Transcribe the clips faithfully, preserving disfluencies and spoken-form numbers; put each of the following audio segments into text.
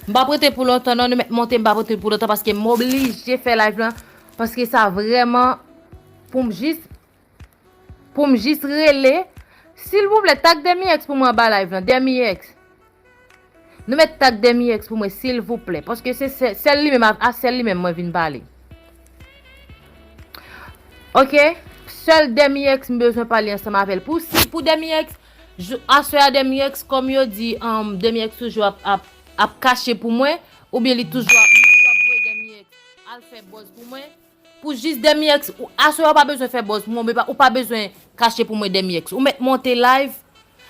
M p ap rete pou lontan non, nou mèt monte, m p ap rete pou lontan paske m oblije fè live lan, paske sa vrèman pou m jis, pou m jis rele. Silvouplè, tag Demi X pou mwen anba live lan, Demi X. Nou mèt tag Demi X pou mwen, silvouplè, paske se sè-, sèl li menm, a, a sèl li menm mwen vin pale. Ok? Sèl Demi X m bezwen pale ansanm avè l. Pou si, pou Demi X, jou, aswè a Demi X, kòm yo di, um, Demi X toujou ap, ap, ap kache pou mwen, oubyen li toujou ap, li toujou ap voye Demi X al fè buzz pou mwen. Pou jis Demi X, ou, aswè a ou pa bezwen fè buzz pou mwen, ou pa, ou pa bezwen kache pou mwen Demi X. Ou mèt monte live,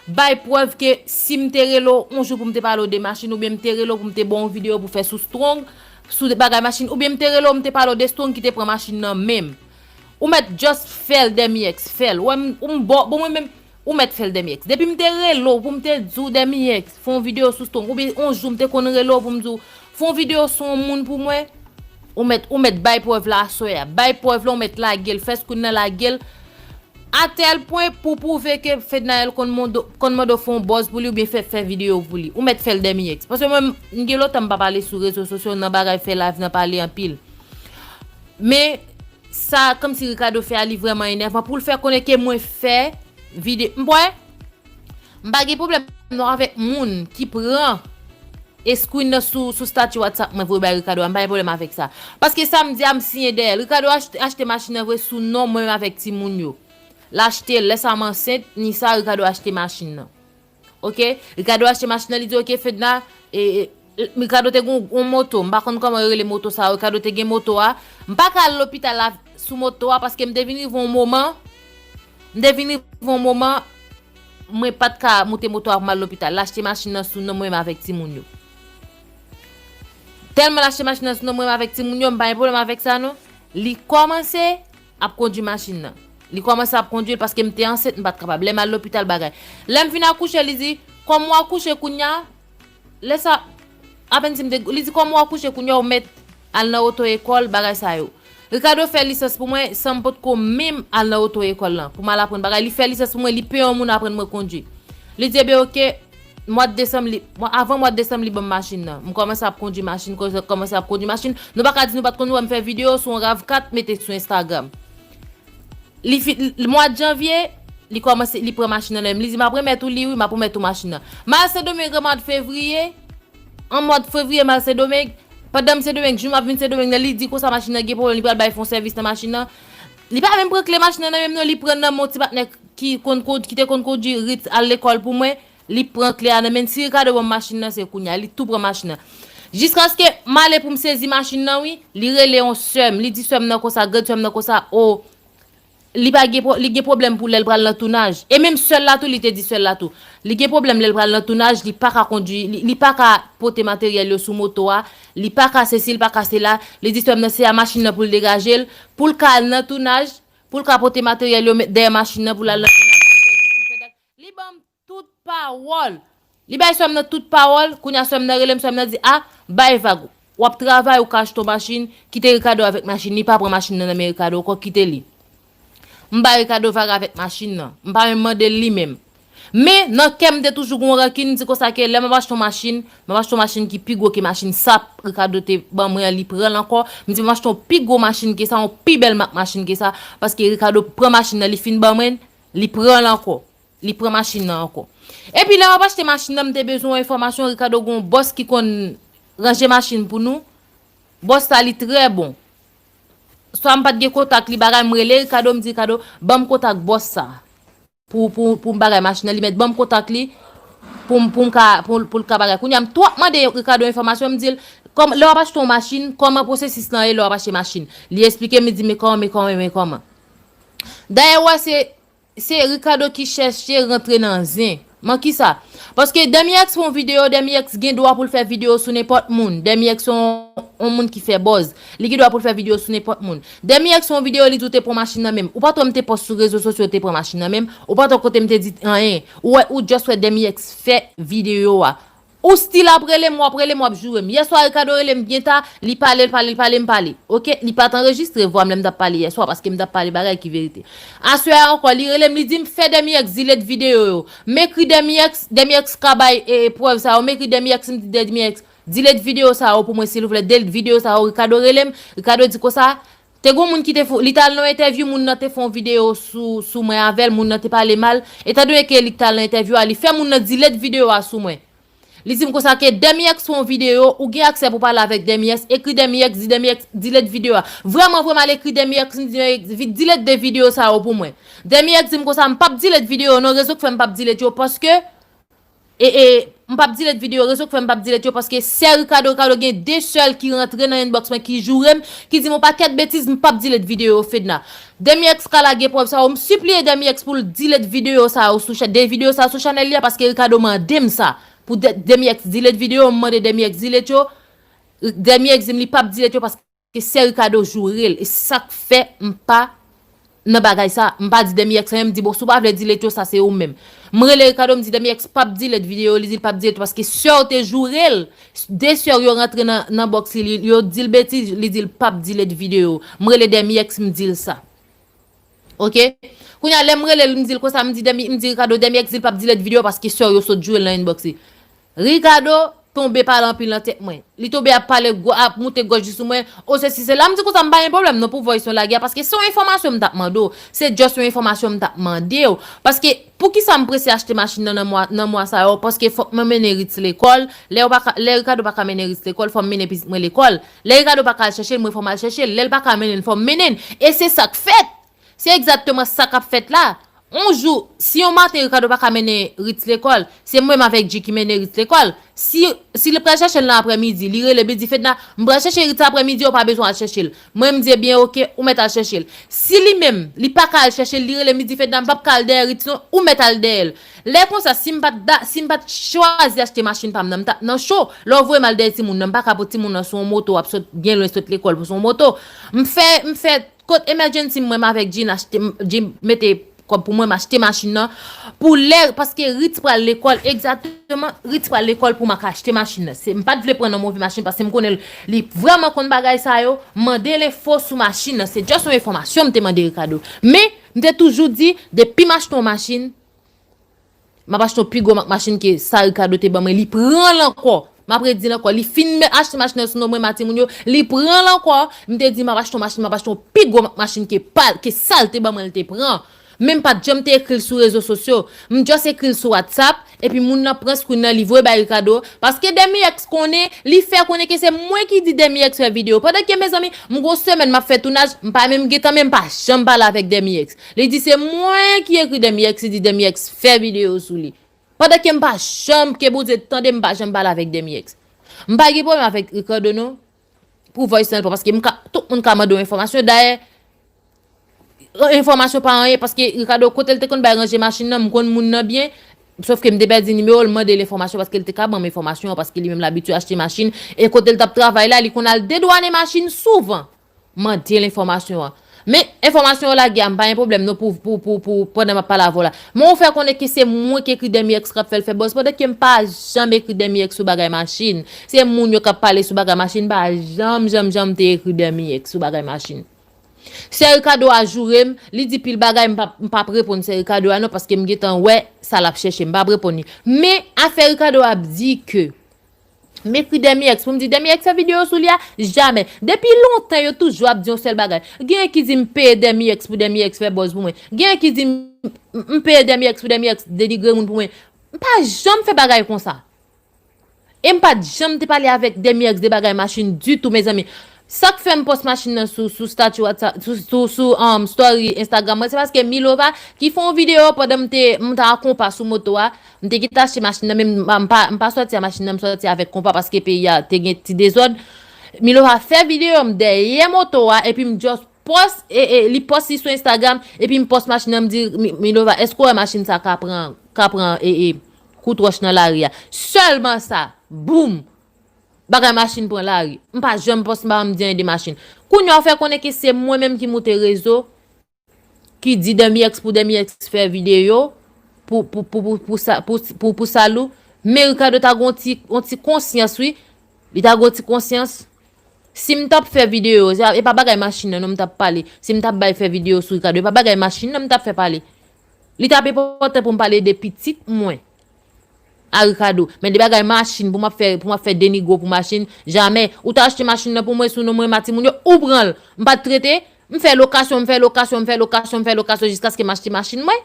bay prèv ke si m te rele w yon jou pou m te pale w de machin, oubyen m te rele w pou m te ba w yon videyo pou fè sou Strong, sou bagay machin, oubyen m te rele w, m te pale w de Strong ki te pran machin nan menm. Ou mèt just fè l Demi X, fè l. Ou wè m, ou m bo-, bon, mwen menm, ou mèt fè l Demi X. Depi m te rele w pou m te di w Demi X, fè yon videyo sou Strong, oubyen yon jou m te konn rele w pou m di w, fè yon videyo sou yon moun pou mwen, ou mèt, ou mèt bay prèv la aswè a. Bay prèv la, ou mèt lage l, fè screen nan lage l. A tèl pwen pou pwouve ke Fednaelle konn mande, konn mande w fè yon buzz pou li oubyen fè, fè videyo pou li. Ou mèt fè l Demi X. Paske mwen, m gen lontan m pa pale sou rezo sosyo, nan bagay fè live, nan pale anpil. Men, sa, kòmsi Ricardo fè a, li vrèman enèvan pou l fè konnen ke mwen fè videyo. M kwè, m pa gen pwoblèm non avèk moun ki pran e screen nan sou, sou statut WhatsApp mwen voye bay Ricardo a, m pa gen pwoblèm avèk sa. Paske sa m di a, m siyen dèyè l. Ricardo achte, achte machin nan vre sou non mwen menm avèk timoun yo. L achte l, lè sa m ansent, ni sa, Ricardo achte machin nan. Ok? Ricardo achte machin nan, li di, ok, Fedna, e, e, Ricardo te gen yon, yon moto, m pa konn kòman yo rele moto sa, Ricardo te gen moto a. M pa ka al lopital la sou moto a, paske m te vin rive yon moman, m te vin rive yon moman, mwen pa t ka moute moto a pou m al lopital. L achte machin nan sou non mwen menm avèk timoun yo. Tèlman l achte machin nan sou non mwen menm avèk timoun yo, m pa gen pwoblèm avèk sa non. Li kòmanse ap kondui machin nan. Li kòmanse ap kondui l paske m te ansent, m pa t kapab. Lè m al lopital bagay. Lè m fin akouche, li di, kòm w akouche kounye a, lè sa, apèn si m te, li di, kòm w akouche kounye a, ou mèt al nan oto ekòl, bagay sa yo. Ricardo fè lisans pou mwen san m potko menm al nan oto ekòl lan pou m al aprann bagay. Li fè lisans pou mwen, li peye yon moun aprann mwen kondui. Li di, ebyen, ok, mwa desanm, li, mwa, avan mwa desanm, li ban m machin nan. M kòmanse ap kondui machin, kò-, kòmanse ap kondui machin. Nou pa ka di nou pa t konn wè m fè videyo sou yon rav kat mete sou Instagram. Li fi-, l-, mwa janvye, li kòmanse, li pran machin nan nan men m. Li di, m ap remèt ou li, wi, m ap remèt ou machin nan. M al Sendomeng an mwa fevriye, an mwa fevriye, m al Sendomeng. Pandan m Sendomeng, jou m ap vin Sendomeng nan, li di konsa machin nan gen pwoblèm, li pral bay fè yon sèvis nan machin nan. Li pa menm pran kle machin nan nan men m non, li pran nan men yon ti patnè ki konn kondui, ki te konn kondui Ritz al lekòl pou mwen. Li pran kle a nan men l. Si Ricardo ban m machin nan, se kounye a. Li tou pran machin nan. Jiskaske m ale pou m sezi machin nan, wi, li rele yon sè m. Li di sè m nan konsa, grand sè m nan konsa, o, li pa gen pwo-, li gen pwoblèm pou lè l pral nan tounaj. E menm sè l la tou, li te di sè l la tou. Li gen pwoblèm lè l pral nan tounaj, li pa ka kondui, li, li pa ka pote materyèl yo sou moto a, li pa ka sesi, li pa ka sela. Li di sè m nan se a machin nan pou l degaje l, pou l ka al nan tounaj, pou l ka pote materyèl yo met dèyè machin nan pou l al nan tounaj, pou l fè dis, pou l fè dat. Li ban m tout pawòl. Li bay sè m nan tout pawòl. Kounye a sè m nan rele m, sè m nan di, a, bay vag. W ap travay, ou ka achte yon machin, kite Ricardo avèk machin. Li pa pran machin nan nan men Ricardo ankò, kite li. M bay Ricardo vag avèk machin nan. M pa menm mande l li menm. Men, nan kè m, m te toujou gen yon rankin, m di konsa ke lè m ap achte yon machin, m ap achte yon machin ki pi gwo ke machin sa Ricardo te ban mwen an, li pran l ankò. M di m achte yon pi gwo machin ke sa, yon pi bèl mak machin ke sa, paske Ricardo pran machin nan, li fin ban mwen, li pran l ankò. Li pran machin nan ankò. Epi lè m ap achte machin nan, m te bezwen yon enfòmasyon, Ricardo gen yon bòs ki konn ranje machin pou nou. Bòs sa, li trè bon. Swa m pa t gen kontak li, bagay, m rele Ricardo, m di, Ricardo, ban m kontak bòs sa. Pou, pou, pou m bagay machin nan, li mèt ban m kontak li, pou m, pou m ka, pou, pou l ka bagay. Kounye a, m tou ap mande Ricardo enfòmasyon, m di l, kòm, lè w ap achte yon machin, kòman pwosesis lan ye lè w ap achte machin? Li eksplike m, li di, men kòman, men kòman, men kòman. Dayè, w wè, se, se Ricardo ki chèche rantre nan zen. Man kisa? Paske Demi X fè yon videyo, Demi X gen dwa pou l fè videyo sou nenpòt moun. Demi X se yon, yon moun ki fè buzz. Li gen dwa pou l fè videyo sou nenpòt moun. Demi X fè yon videyo, li di w te pran machin nan men m. Ou pa t wè m te pòs sou rezo sosyo, te pran machin nan men m. Ou pa t wè kote m te di anyen. Ou wè, ou just wè Demi X fè videyo a. Ou still ap rele m, w ap rele m, w ap joure m. Yèswa, Ricardo rele m byen ta, li pale, l pale, l pale, m pale. Oke, li pa t anrejistre vwa m lè m t ap pale yèswa, paske m t ap pale bagay ki verite. Aswè a ankò, li rele m, li di m, "Fè Demi X delete videyo yo." M ekri Demi X, Demi X ka bay, e, prèv sa yo. M ekri Demi X, m di Demi X, "Delete videyo sa yo pou mwen, silvouplè. Delete videyo sa yo." Ricardo rele m, Ricardo di konsa, te gon moun ki te fè, li t al nan entèvyou, moun nan te fè yon videyo sou, sou mwen avè l, moun nan te pale mal. Etandone ke li t al nan entèvyou a, li fè moun nan delete videyo a sou mwen. Li di m konsa ke Demi X fè yon videyo, ou gen aksè pou pale avèk Demi X, ekri Demi X, di Demi X delete videyo a. Vrèman, vrèman, al ekri Demi X, m di Demi X, delete de videyo sa yo pou mwen. Demi X di m konsa, "M p ap delete videyo, non, rezon k fè m p ap delete yo, paske, e, e, m p ap delete videyo, rezon k fè m p ap delete yo, paske sè Ricardo, Ricardo gen de sè l ki rantre nan inbox mwen, ki joure m, ki di m yon pakèt betiz, m p ap delete videyo yo, Fedna." Demi X ka lage prèv sa yo, m sipliye Demi X pou l delete videyo sa yo sou cha-, de videyo sa yo sou chanèl li a, paske Ricardo mande m sa. Pou de-, Demi X delete videyo, m mande Demi X delete yo. Demi X di m li p ap delete yo paske sè Ricardo joure l. E sa k fè m pa nan bagay sa. M pa di Demi X anyen, m di, "Bon, si w pa vle delete yo, sa se ou menm." M rele Ricardo, m di, "Demi X p ap delete videyo, li di l p ap delete yo paske sè w te joure l." De sè w yo rantre nan, nan box li, li, yo di l betiz, li di l p ap delete videyo. M rele Demi X, m di l sa. Oke? Kounye a, lè m rele l, m di l konsa, m di Demi, m di Ricardo, Demi X di l p ap delete videyo paske sè w yo sot joure l nan inbox li. Ricardo tonbe pale anpil nan tèt mwen. Li tonbe ap pale, gwo, ap moute gòj li sou mwen. O, sesi, sela. M di konsa, m pa gen pwoblèm non pou voice yo lage a, paske se yon enfòmasyon m t ap mande w. Se just yon enfòmasyon m t ap mande w. Paske, poukisa m prese achte machin nan, nan mwa, nan mwa sa yo? Paske fòk mwen mennen Ritz lekòl. Lè yo pa ka, lè Ricardo pa ka mennen Ritz lekòl, fò m mennen pitit mwen lekòl. Lè Ricardo pa ka al chèche l, mwen fò m al chèche l. Lè l pa ka mennen l, fò m mennen l. E se sa k fèt. Se egzakteman sa k ap fèt la. On jou, si yon maten Ricardo pa ka mennen Ritz lekòl, se mwen menm avèk G ki mennen Ritz lekòl. Si, si li pral chèche l nan aprèmidi, li rele m, li di, "Fedna, m pral chèche Ritz aprèmidi, ou pa bezwen al chèche l." Mwen, m di, "Ebyen, oke, ou mèt al chèche l." Si li menm, li pa ka al chèche l, li rele m, li di, "Fedna, m p ap ka al dèyè Ritz non, ou mèt al dèyè l." Lè konsa, si m pa t da-, si m pa t chwazi achte machin pa m nan, m t ap nan cho. Lè w voye m al dèyè timoun nan, m pa ka pote timoun nan sou yon moto, w ap sot byen lwen sot lekòl pou sou yon moto. M fè, m fè kot emergency m, mwen avèk Jean achte, Jean mete kòb pou mwen, m achte machin nan. Pou lè, paske Ritz pral lekòl, egzakteman, Ritz pral lekòl pou m ka achte machin nan. Se, m pa t vle pran nan move machin, paske m konnen l, li vrèman konn bagay sa yo. M mande l enfo sou machin nan. Se just yon enfòmasyon m te mande Ricardo. Men, m te toujou di, depi m achte yon machin, m ap achte yon pi gwo mak machin ke sa Ricardo te ban mwen. Li pran l ankò. M ap redi l ankò. Li fin achte machin nan sou non mwen, ma timoun yo. Li pran l ankò. M te di, "M ap achte yon machin, m ap achte yon pi gwo mak machin ke pa, ke sa l te ban mwen, l te pran." Men m pa t janm te ekri l sou rezo sosyo. M just ekri l sou WhatsApp. Epi moun nan pran screen nan, li voye bay Ricardo. Paske Demi X konnen, li fè konnen ke se mwen ki di Demi X fè videyo. Pandan ke, mezanmi, m gon semèn m ap fè tounaj, m pa menm gentan, men m pa janm pale avèk Demi X. Li di se mwen ki ekri Demi X, li di Demi X fè videyo sou li. Pandan ke m pa janm, ke Bondye tande, m pa janm pale avèk Demi X. M pa gen pwoblèm avèk Ricardo non, pou voice nan, paske m ka, tout moun ka mande w enfòmasyon. Dayè, enfòmasyon pa anyen, paske Ricardo, kote l te konn bay ranje machin nan, m konn moun nan byen, sòf ke m te pèdi nimewo l, mande l enfòmasyon, paske l te ka ban m enfòmasyon an, paske li menm l abitye achte machin, e kote l t ap travay la, li konn al dedwanen machin souvan. Mande l enfòmasyon an. Men, enfòmasyon yo lage a, m pa gen pwoblèm non pou, pou, pou, pou, pandan m ap pale avè w la. Men ou fè konnen ke se mwen ki ekri Demi X k ap fè l fè buzz, pandan ke m pa janm ekri Demi X sou bagay machin. Se moun yo k ap pale sou bagay machin, m pa janm, janm, janm te ekri Demi X sou bagay machin. Sè Ricardo a joure m, li di pil bagay, m p ap, m p ap reponn sè Ricardo a non, paske m gentan wè sa l ap chèche, m p ap reponn li. Men, afè Ricardo ap di ke m ekri Demi X pou m di Demi X fè videyo sou li a, jamè. Depi lontan, yo toujou ap di yon sèl bagay. Genyen ki di m peye Demi X pou Demi X fè buzz pou mwen. Genyen ki di m, m, m peye Demi X pou Demi X denigre moun pou mwen. M pa janm fè bagay konsa. E m pa t janm te pale avèk Demi X de bagay machin ditou, mezanmi. Sa k fè m pòs machin nan sou, sou stati WhatsApp, sou, sou, sou, um, story Instagram mwen, se paske Milova ki fè yon videyo pandan m te, m t a konpa sou moto a, m te kite achte machin nan, men m, m pa, m pa sòti a machin nan, m sòti avèk konpa paske peyi a te gen ti dezòd. Milova fè videyo, m dèyè moto a, epi m just pòs, e, e, li pòs li sou Instagram, epi m pòs machin nan, m di, "Mi-, Milova, èske w wè machin sa ka pran, ka pran, e, e, kout wòch nan lari a?" Sèlman sa, boum! Bagay machin pran lari. M pa janm pòs, m pa janm di anyen de machin. Kounye a, ou fè konnen ke se mwen menm ki moute rezo, ki di Demi X pou Demi X fè videyo pou, pou, pou, pou, pou sa, pou, pou, pou Salou. Men Ricardo ta gen yon ti, yon ti konsyans, wi. Li ta gen yon ti konsyans. Si m t ap fè videyo, se, e pa bagay machin nan non m t ap pale. Si m t ap bay fè videyo sou Ricardo, e pa bagay machin nan m t ap fè pale. Li t ap enpòtan pou m pale de pitit mwen a Ricardo. Men de bagay machin pou m ap fè, pou m ap fè denigre pou machin, jamè. Ou ta achte machin nan pou mwen sou non mwen, ma timoun yo, ou pran l. M pa t trete, m fè lokasyon, m fè lokasyon, m fè lokasyon, m fè lokasyon jiskaske m achte machin mwen.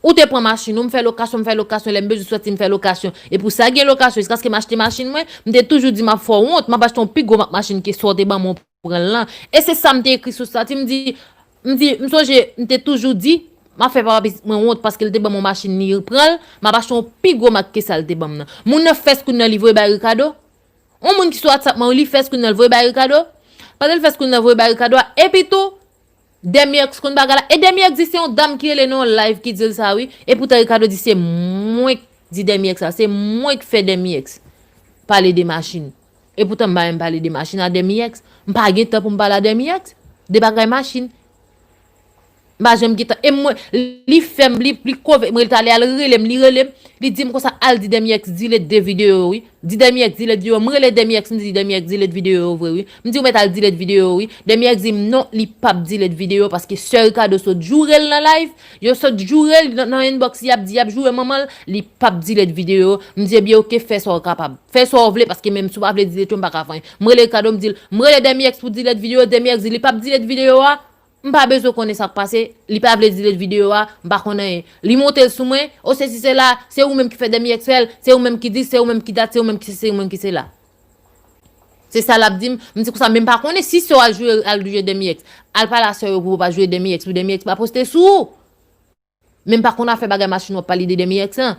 Ou te pran machin ou, m fè lokasyon, m fè lokasyon, lè m bezwen sòti, m fè lokasyon. E pou sa gen lokasyon, jiskaske m achte machin mwen, m te toujou di m ap fè w wont, m ap achte yon pi gwo mak machin ke sa w te ban mwen pran l lan. E se sa m te ekri sou stati, m di, m di, m sonje, m te toujou di, m ap fè papa pitit mwen wont paske l te ban mwen machin, li pran l, m ap achte yon pi gwo mak ke sa l te ban m nan. Moun nan fè screen nan li voye bay Ricardo. Yon moun ki sou WhatsApp mwen, li fè screen nan l voye bay Ricardo. Pandan l fè screen nan voye bay Ricardo a, epi tou, Demi X konn bagay la. E Demi X di se yon dam ki rele nan yon live ki di l sa, wi. E poutan Ricardo di se mwen k di Demi X sa. Se mwen k fè Demi X pale de machin. E poutan m pa menm pale de machin a Demi X. M pa gen tan pou m pale a Demi X de bagay machin. M pa janm gen tan. E mwen, li fè m, li, li kove, mwen, li t ale, al rele m, li rele m, li di m konsa, al di Demi X delete de videyo, wi. Di Demi X delete videyo. M rele Demi X, m di Demi X delete videyo yo vre, wi. M di ou mèt al delete videyo yo, wi. Demi X di m non, li p ap delete videyo paske sè Ricardo sot joure l nan live. Yo sot joure l nan, nan inbox, y ap di, y ap joure manman l, li p ap delete videyo yo. M di, ebyen, oke, fè sa w kapab. Fè sa w vle, paske menm si w pa vle delete yo, m pa ka fè anyen. M rele Ricardo, m di l, m rele Demi X pou delete videyo, Demi X di li p ap delete videyo a. M pa bezwen konnen sa k pase, li pa vle delete videyo a, m pa konn anyen. Li monte l sou mwen, o sesi sela, se ou menm ki fè Demi X fè l, se ou menm ki di, se ou menm ki dat, se ou menm ki sesi, se ou menm ki sela. Se sa l ap di m, m di konsa, men m pa konnen si sè w al joure, al joure Demi X. Al pale a sè yo pou yo pa joure Demi X, pou Demi X pa poste sou ou. Men m pa konn afè bagay machin w ap pale de Demi X lan.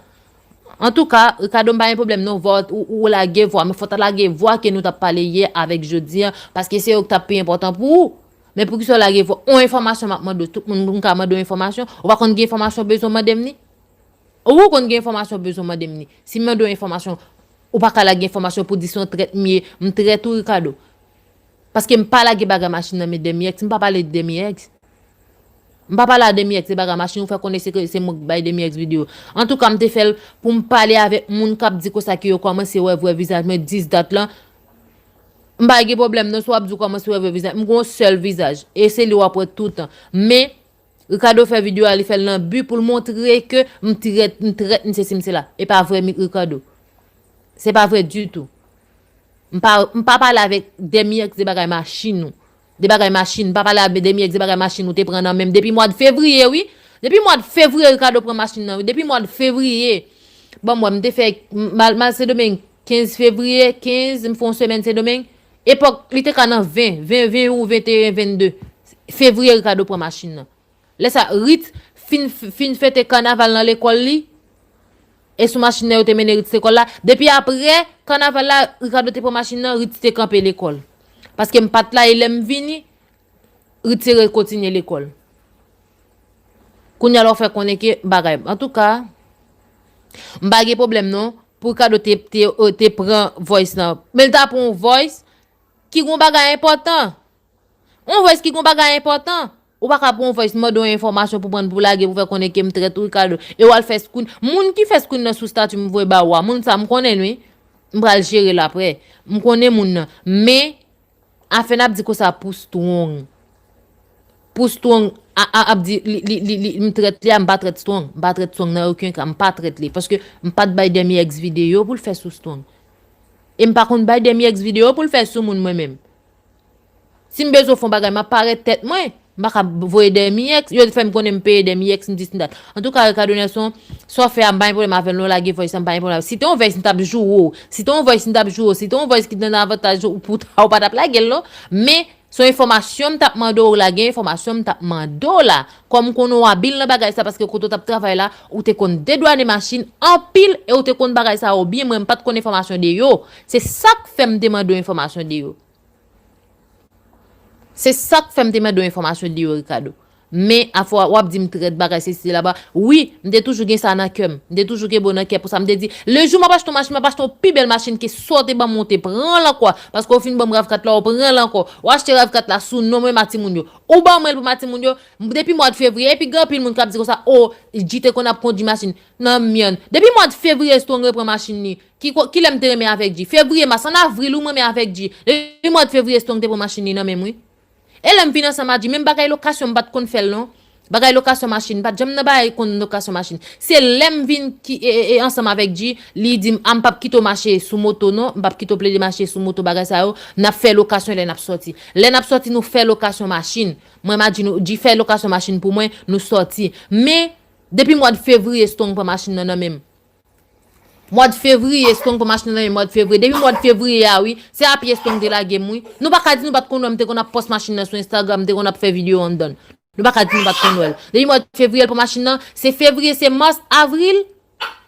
Antouka, Ricardo, m pa gen pwoblèm non, vwa w, ou, ou lage vwa, men fò w ta lage vwa ke nou t ap pale yè avèk jodi a, paske se yo ki t ap pi enpòtan pou ou. Men poukisa w lage vwa? On enfòmasyon m ap mande w, tout moun m ka mande w enfòmasyon, ou pa konn gen enfòmasyon w bezwen mande m ni? Ou konn gen enfòmasyon w bezwen mande m ni? Si m mande w enfòmasyon, ou pa ka lage enfòmasyon pou di se yon trèt m ye, m trèt ou, Ricardo. Paske m pa lage bagay machin nan men Demi X, m pa pale de Demi X. M pa pale a Demi X de bagay machin, ou fè konnen se, se mwen k bay Demi X videyo. Antouka, m te fè l pou m pale avèk moun k ap di konsa ke yo kòmanse wè vrè vizaj mwen dis dat lan. M pa gen pwoblèm non, si w ap di w kòmanse wè vrè vizaj, m gen yon sèl vizaj, e se li w ap wè toutan. Men, Ricardo fè videyo a, li fè l nan bi pou l montre ke m trèt, m trèt, m sesi, m sela. E pa vrè, Ricardo. Se pa vrè ditou. M pa, m pa pale avèk Demi X de bagay machin ou. De bagay machin, m pa pale avèk Demi X de bagay machin ou te pran nan men m depi mwa de fevriye, wi. Depi mwa de fevriye, Ricardo pran machin nan, wi. Depi mwa de fevriye. Bon, mwen, m te fè, m al, m al Sendomeng kenz fevriye, kenz, m fè yon semèn Sendomeng. Epòk, li te ka nan ven, ven, ven ou venteyen, vennde fevriye, Ricardo pran machin nan. Lè sa, Ritz fin, fin fete kanaval nan lekòl li. E sou machin nan yo te mennen Ritz lekòl la. Depi apre kanaval la, Ricardo te pran machin nan, Ritz te kanpe lekòl. Paske m pa t la, e lè m vini, Ritz te rekontinye lekòl. Kounye a la w fè konnen ke bagay. Antouka, m pa gen pwoblèm non, pou Ricardo te, te, te pran voice lan. Men l ta pran yon voice ki gon bagay enpòtan. On voice ki gon bagay enpòtan. Ou pa ka pran on voice mande yon enfòmasyon pou pran pou lage pou fè konnen ke m trèt ou, Ricardo. E w al fè screen. Moun ki fè screen nan sou stati m voye ba ou a, moun sa m konnen l wi. M pral jere l aprè. M konnen moun nan. Men, afè n ap di konsa pou Strong. Pou Strong a, a, ap di li, li, li, li, m trèt li a, m pa trèt Strong. M pa trèt Strong nan okenn ka. M pa trèt li. Paske m pa t bay Demi X videyo pou l fè sou Strong. E m pa konn bay Demi X videyo pou l fè sou moun mwen menm. Si m bezwen fè yon bagay, m ap parèt tèt mwen. M pa ka voye Demi X. Yo fè m konnen m peye Demi X, m dis m dat. Antouka, Ricardo Nelson, sa w fè a, m pa gen pwoblèm avè l non, lage voice la, m pa gen pwoblèm. Si te yon voice, m t ap joure w. Si te yon voice, m t ap joure w. Si te yon voice ki nan avantaj ou, pou ta, ou pa t ap lage l non. Men, se yon enfòmasyon m t ap mande w la, gen enfòmasyon m t ap mande w la. Kòm m konnen w abil nan bagay sa, paske kote w t ap travay la, ou te konn dedwane machin anpil e ou te konn bagay sa yo byen, mwen m pa t konn enfòmasyon de yo. Se sa k fè m te mande w enfòmasyon de yo. Se sa k fè m te mande w enfòmasyon de yo, Ricardo. Men afwa w ap di m trèt, bagay sesi la ba. Wi, m te toujou gen sa nan kè m. M te toujou gen bon nan kè pou sa. M te di, le jou m ap achte yon machin, m ap achte yon pi bèl machin ke sa w te ban mwen, w te pran l ankò. Paske w fin ban m rav kat la, w pran l ankò. W achte rav kat la sou non mwen, ma timoun yo. Ou ban mwen l pou ma timoun yo. Depi mwa de fevriye, epi gen anpil moun k ap di konsa, o, G te konn ap kondui machin nan myann. Depi mwa de fevriye, Strong repran machin li. Ki ko-, kilè m te renmen avèk G? Fevriye, mas, an avril, ou m renmen avèk G. Depi mwa de fevriye, Strong te pran machin li nan men m, wi. E lè m vin ansanm a G, menm bagay lokasyon, m pa t konn fè l, non. Bagay lokasyon machin, m pa t janm nan bagay konn lokasyon machin. Se lè m vin ki, e, e, e, ansanm avèk G, li di m, a, m p ap kite w mache sou moto, non. M p ap kite w plede mache sou moto, bagay sa yo. N ap fè lokasyon lè n ap sòti. Lè n ap sòti, nou fè lokasyon machin. Mwen, m a G, nou, G fè lokasyon machin pou mwen, nou sòti. Men, depi mwa de fevriye, Strong pran machin nan nan men m. Mwa de fevriye, Strong pran machin nan nan men m, mwa de fevriye. Depi mwa de fevriye a, wi, se a pye Strong te lage m, wi. Nou pa ka di nou pa t konn wè m te konn ap pòs machin nan sou Instagram, m te konn ap fè videyo anndan. Nou pa ka di nou pa t konn wè l. Depi mwa de fevriye, l pran machin nan, se fevriye, se mas, avril,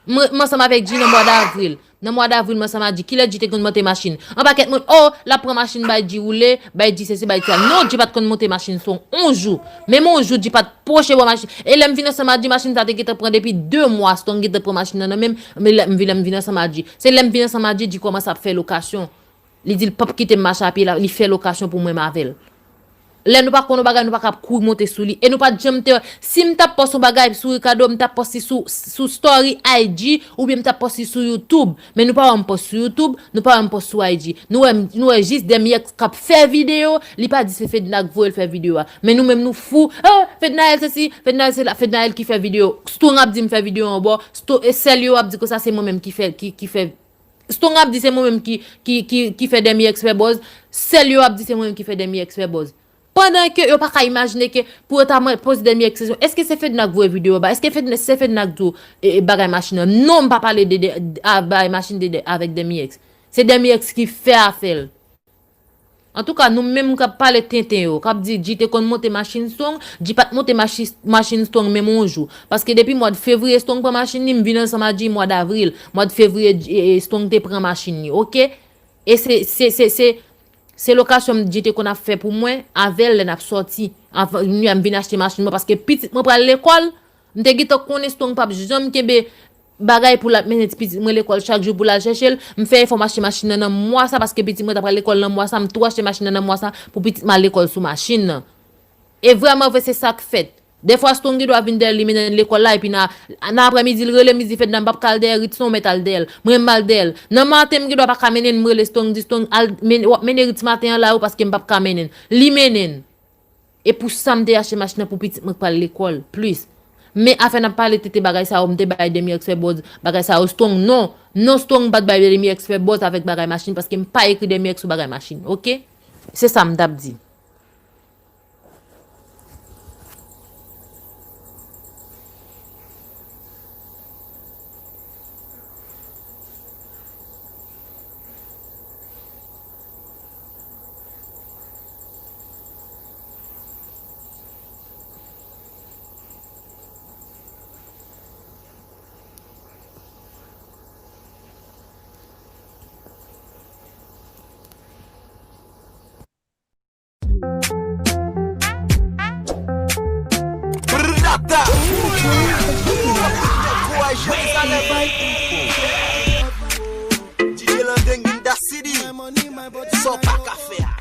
m, m ansanm avèk G nan mwa davril. Nan mwa davril, m ansanm a G. Kilè G te konn monte machin? Yon pakèt moun, o, l ap pran machin bay G woule, bay G sesi, bay G sa. Non, G pa t konn monte machin sou yon jou. Menm yon jou, G pa t pwoche bò machin. E lè m vin ansanm a G, machin sa te gentan pran depi de mwa, Strong gentan pran machin nan nan men m, men lè m vin, lè m vin ansanm a G. Se lè m vin ansanm a G, G kòmanse ap fè lokasyon. Li di l p ap kite m mache a pye la, li fè lokasyon pou mwen m avè l. Lè nou pa konn yon bagay, nou pa ka ap kouri monte sou li. E nou pa t janm te, si m t ap pòs yon bagay sou Ricardo, m t ap pòs li sou, sou story I G, oubyen m t ap pòs li sou YouTube. Men nou pa wè m pòs sou YouTube, nou pa wè m pòs sou I G. Nou wè m, nou wè jis Demi X k ap fè videyo, li pa di se Fedna k voye l fè videyo a. Men nou menm nou fou, ah, Fednaelle sesi, Fednaelle sela, Fednaelle ki fè videyo. Strong ap di m fè videyo yon bò, Sto-, e sèl yo ap di konsa se mwen menm ki fè, ki, ki fè Strong ap di se mwen menm ki, ki, ki, ki fè Demi X fè buzz. Sèl yo ap di se mwen menm ki fè Demi X fè buzz. Pandan ke yo pa ka imajine ke pou yo ta mwen poze Demi X kesyon, èske se Fedna k voye videyo ba? Èske Fedna, se Fedna k di w, e, e, bagay machin nan? Non, m pa pale de, de, a, bagay machin de, de, avèk Demi X. Se Demi X ki fè afè l. Antouka, nou menm k ap pale tenten yo, k ap di G te konn monte machin Strong, G pa t monte machi-, machin Strong menm yon jou. Paske depi mwa de fevriye Strong pran machin li, m vin ansanm a G mwa davril. Mwa de fevriye, e, e, Strong te pran machin li, oke? E se, se, se, se, se lokasyon G te konn ap fè pou mwen, avè l lè n ap sòti. Anvan, m vin achte machin mwen, paske pitit mwen pral lekòl, M te gentan konnen Strong p ap janm kenbe bagay pou l ap mennen ti pitit mwen lekòl chak jou pou l al chèche l. M fè efò m achte machin nan nan mwa sa, paske pitit mwen ta pral lekòl nan mwa sa, m tou achte machin nan nan mwa sa pou pitit mwen al lekòl sou machin nan. E vrèman vre, se sa k fèt. Dèfwa Strong gen dwa vin dèyè l, li mennen l lekòl la, epi nan, nan aprèmidi, l rele m, li di, Fedna, m p ap ka al dèyè Ritz non, w mèt al dèyè l. Mwen, m al dèyè l. Nan maten, m gen dwa pa ka mennen l, m rele Strong, di, Strong, al men-, w ap mennen Ritz maten an la, wi, paske m p ap ka mennen l. Li mennen l. E pou sa m te achte machin nan pou pitit mwen k pral lekòl plis. Men afè n ap pale tete bagay sa yo, m te bay Demi X fè buzz bagay sa yo, Strong non. Non, Strong m pa t bay Demi X fè buzz avèk bagay machin, paske m pa ekri Demi X sou bagay machin, oke? Se sa m t ap di. Brrrata! Kouraj Jerizalèm! D J Landeng in the city. Sa w pa ka fè a.